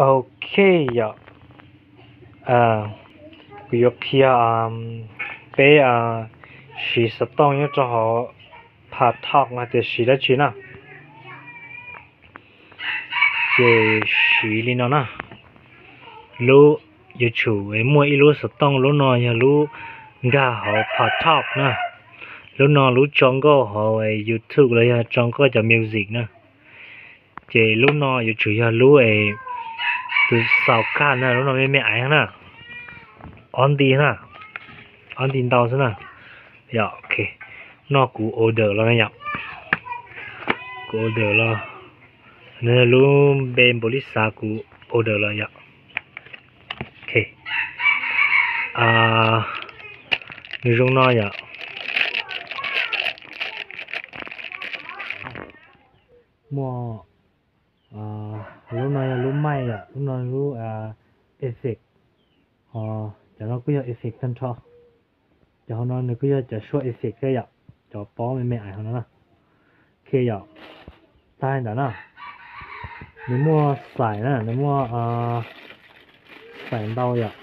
Ok yom, kuv yuav qhia peb siv xov tooj nyob rau hauv Paltalk no tias siv dab tsi na. Ces siv li no na. Lub, yuav tsum muaj ib lub xov tooj, lub no yog lub nkag hauv Paltalk na. Lub no lub tso nkauj hauv YouTube los yog tso nkauj cov music na. Ces lub no yuav tsum yog lub es tus xaus kaj na, lub no me me aiv na. Ob nti na, ob nti ntau xwb na. Yog, ok, no kuv order los na yom. Kuv order los, lub npe npaum li xav kuv order los yom. Ok, nws zoo no yom. Muaj, lub no yog lub mic yom, lub no lub effect, ho cov no kuj yog effect tag nrho. Cov hauv no nws kuj yog cov suab effect thiab yom, cov pob me me aiv hauv no na. Ok yom, tag ntawd na, nws muaj xaim na, nws muaj xaim ntau yom.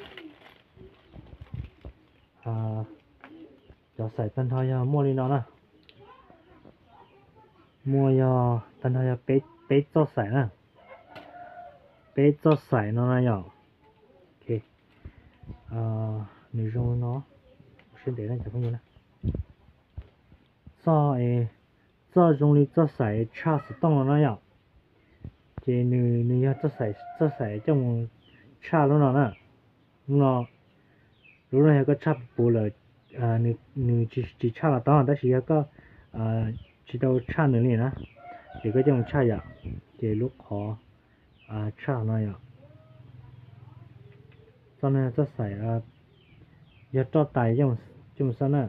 Cov xaim tag nrho yog muaj li no na. Muaj yog tag nrho yog peb txoj xaim na. Peb txoj xaim no na yom. Ok, nws zoo li no, sib ntev na cov phooj ywg na. Txoj, txoj zoo li txoj xaim tshaj xov tooj no na yom. Ces nws, nws yog txoj xaim coj mus tshaj lub no na. Lub no, lub no yog koj tshaj puv lawm, nws tsis tshaj los tau, tab sis yog koj tsis tau tshaj nws li na, ces koj coj mus tshaj yom, ces lub qhov tshaj no yom. Txoj no txoj xaim yog roj tais coj mus xwb na.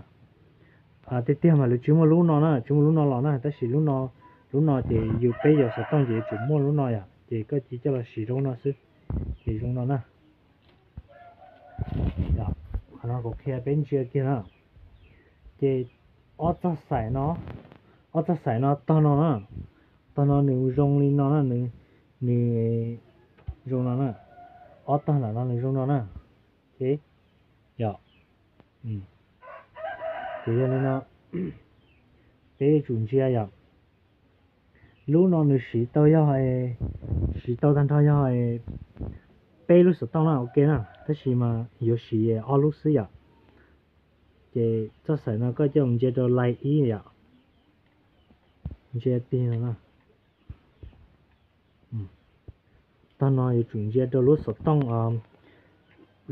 Tiag tiag mas lawv tsis muaj lub no na, tsis muaj lub no los na, tab sis lub no, lub no ces yus peb yos xov tooj ces yuav tsum muaj lub no yom, ces koj cia coj los siv rau lub no xwb, ces zoo no na. Qhov no kuv qhia peb ntsia kiag na. Ces ob txoj xaim no, ob txoj xaim no tog no na, tog no nws zoo li no na, nws, nws zoo no na, ob tog ntawm no nws zoo no na. Ok, yog, ces yog li no, peb yuav tsum ntsia yom. Lub no nws siv tau yog, siv tau tag nrho yog peb lub xov tooj na, ok na, tab sis mas yuav siv ob lub xwb yom. Ces txoj xaim no koj coj mus ntsia rau line ib yom. Ntsia tig no na. Tog no yuav tsum ntsia rau lub xov tooj,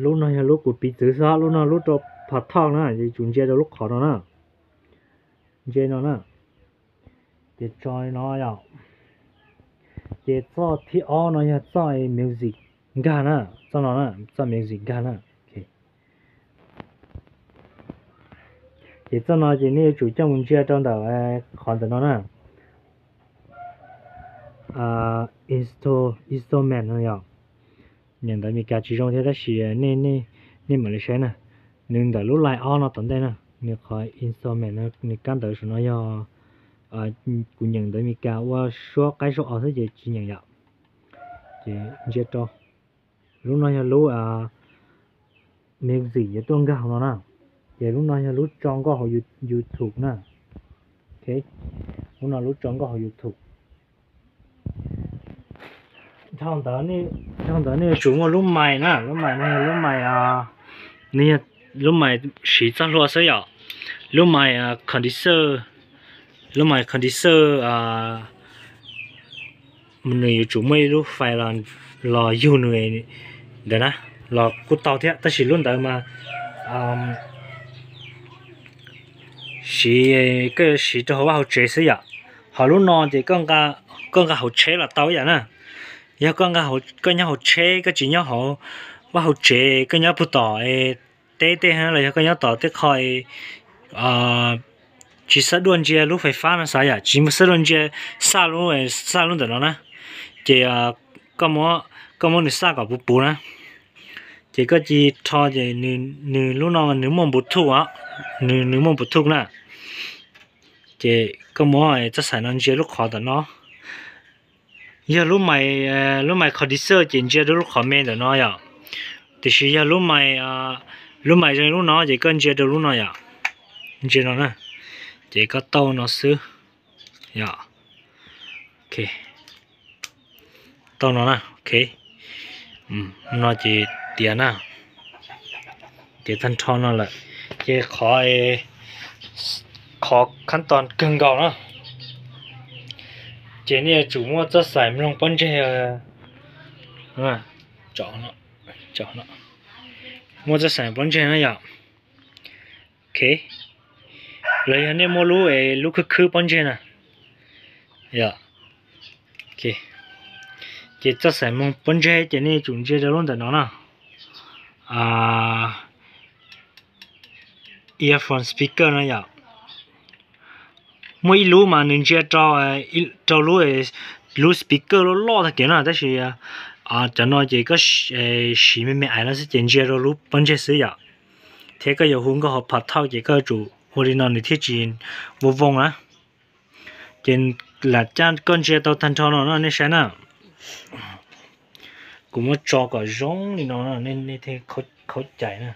lub no yog lub kuv piv txwv xwb, lub no lub rau Paltalk na, yuav tsum ntsia rau lub qhov no na. Ntsia no na. Ces tso li no yom. Ces txoj thib ob no yog txoj music nkag na, txoj no na, txoj music nkag na. Ces txoj no ces nej yuav tsum coj mus ntsia rau ntawm qhov ntawm no na. Instrument no yom. Nyeem ntawv Meskas tsis zoo thiab tab sis nej mam li saib na. Nws ntawm lub line ob no tom ntej na, nws qhov instrument no nws kab ntawv saum no yog, kuv nyeem ntawv Meskas ua suab qaib suab os xwb ces tsis nyeem yom. Ces ntsia rau, lub no yog lub music yuav tuaj nkag hauv no na. Ces lub no yog lub tso nkauj hauv YouTube na. Lub no lub tso nkauj hauv YouTube. Dhau ntawd, dhau ntawd nej yuav tsum muaj lub mais na, lub mais no yog lub mais, nws yog lub mais siv txoj hlua xwb yom. Lub mais condenser, lub mais condenser, nws yuav tsum muaj ib lub fais los yug nws ntawd na, los kuj tau thiab tab sis lub ntawd mas siv, koj yuav siv rau hauv vaj hauv tsev xwb yom. Ho lub no ces koj nqa hauv tsheb los tau ib yam na. Yog koj nyob hauv tsheb, koj tsis nyob hauv vaj hauv tsev, koj nyob puag tom teb tej los yog koj nyob tom tej qho tsis xav duaj ntsia lub fais fab no xav yom, tsis xav duaj ntsia xaj lub, xaj lub ntawm no na, ces koj muab nws xaj kom puv puv na, ces koj cia rho ces nws lub no nws muaj Bluetooth os, nws muaj Bluetooth na, ces koj muab txoj xaim no ntsia lub qhov tom no. Yog lub mais, lub mais condenser ces ntsia rau lub qhov me ntawm no yom. Tiam sis yog lub mais, lub mais zoo lub no ces koj ntsia rau lub no yom. Ntsia no na, ces koj tauj no xwb yom. Tauj no na, ok. No ces tiav na, tiav tag nrho no lawm. Ces qhov, qhov khab toos kawg nkaus na, ces nej yuav tsum muaj txoj xaim mloog pob ntseg. Muaj txoj xaim pob ntseg na yom. Ok, los yog nej muaj lub, lub khwb khwb pob ntseg na yom. Ces txoj xaim mloog pob ntseg ces nej yuav tsum ntsia rau lub ntawm no na. Earphone speaker no yom. Muaj ib lub mas nws ntsia rau lub, lub speaker loj loj tag kev na, tab sis cov no ces koj siv me me ais no xwb ces ntsia rau lub pob ntseg xwb yom. Thiab koj yuav hu nkauj hauv pos thauj ces koj yuav tsum ua li no nws thiaj tsis voo voo na. Ces lam caj koj ntsia tau tag nrho no no nej saib na. Kuv muab tso kom zoo li no, nej thiaj khaub cai na.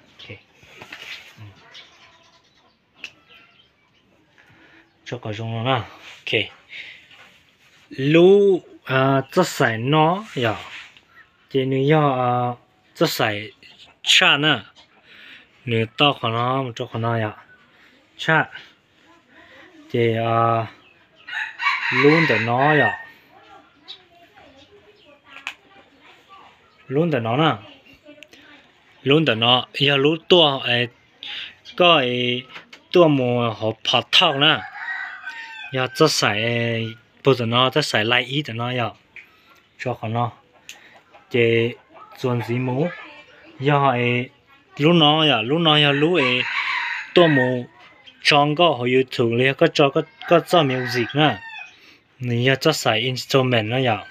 Tso kom zoo no na. Lub txoj xaim no yom, ces nws yog txoj xaim tshaj na. Nws tau qhov no mus rau qhov no yom, tshaj. Ces lub ntawm no yom, lub ntawm no na, lub ntawm no yog lub tuaj, koj tuaj mus hauv pos thauj na, yog txoj xaim puag ntawm no, txoj xaim lais ib ntawm no yom. Tso qhov no, ces txuas ntxiv mus, yog lub no yom, lub no yog lub es tuaj mus tso nkauj hauv YouTube los yog koj tso koj txoj music na. Nws yog txoj xaim instrument na yom.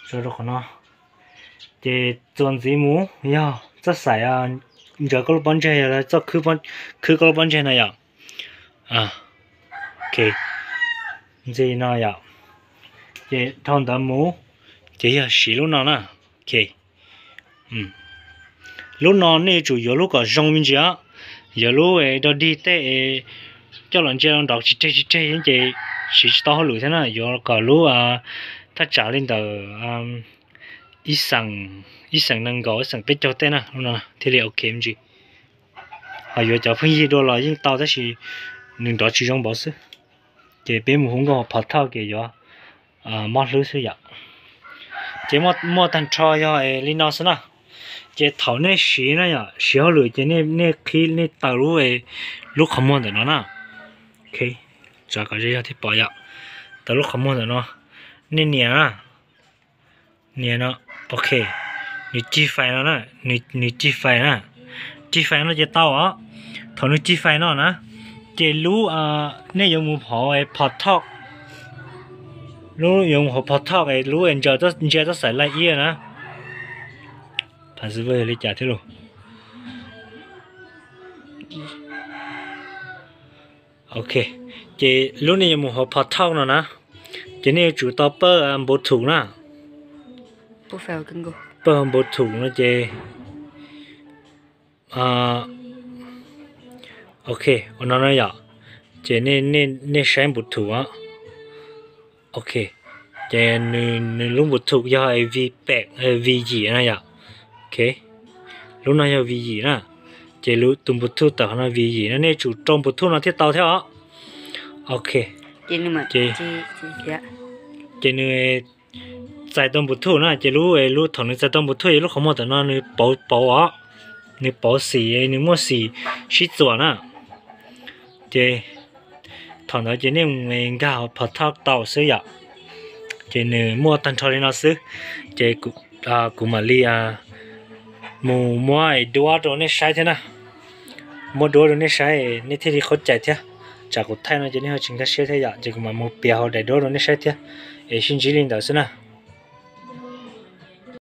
Tso rau qhov no, ces txuas ntxiv mus yog txoj xaim ntsaws koj lub pob ntseg, yog txoj khwb koj lub pob ntseg no yom. Ok, ntxiv no yom, ces dhau ntawd mus, ces yog siv lub no na. Ok, lub no nej yuav tsum yuav lub kom zoo me ntsis os, yuav lub dog dig tej, coj los ntsia nrov tsis reg tsis reg ces siv tsis tau hauj lwm thiab na. Yuav kom lub thaj tsam li ntawm ib xeem, ib xeem nees nkaum, ib xeem peb caug tej na, lub no thiaj li ok me ntsis. Ho yuav cov pheej yig dua los yeej tau tab sis nws nrov tsis zoo npaum xwb. Ces peb mus hu nkauj hauv pos thauj ces yuav mob hlwb xwb yom. Ces muaj tag nrho yog li no xwb na. Ces thaum nej siv na yom, siv hauj lwm ces nej qhib, nej taws lub, lub qhov muag ntawm no na. Tso kom ze zog thiaj pom yom. Taws lub qhov muag ntawm no, nej nias na, nias no, ok, nws cig fais no na, nws cig fais na, cig fais no ces tau os. Thaum nws cig fais no na, ces lub, nej yuav mus hauv pos thauj, lub yuav mus hauv pos thauj es lub ntsia txoj xaim lais ib na. Phav xwb yog li cas thiab los? Ok, ces lub nej yuav mus hauv pos thauj no na, ces nej yuav tsum tau pawj npau thum na. Pawj npau thum no ces, ok, ua no na yom, ces nej saib npau thum. Ok, ces nws lub npau thum yog V pem, V yim na yom. Ok, lub no yog V yim na, ces tus npau thum tawm qhov no V yim no, nej tsum rau npau thum no thiaj tau thiab os. Ok, ces nws txais tau npau thum na, ces lub, lub thaum nws txais tau npau thum ces lub qhov muag ntawm no nws pauv pauv os, nws pauv xim, nws muaj xim sib txuas na. Ces thaum ntawd ces nej mus nkag hauv pos thauj tau xwb yom. Ces nws muaj tag nrho li no xwb, ces kuv mam li mus muab duab rau nej saib thiab na. Muab duab rau nej saib nej thiaj li qhov cai thiab. Tsam kuv thaij no ces nej ho tsis nkag siab thiab yom, ces kuv mam mus piav hauv daim duab rau nej saib thiab. Es sib ntsib li ntawd xwb na.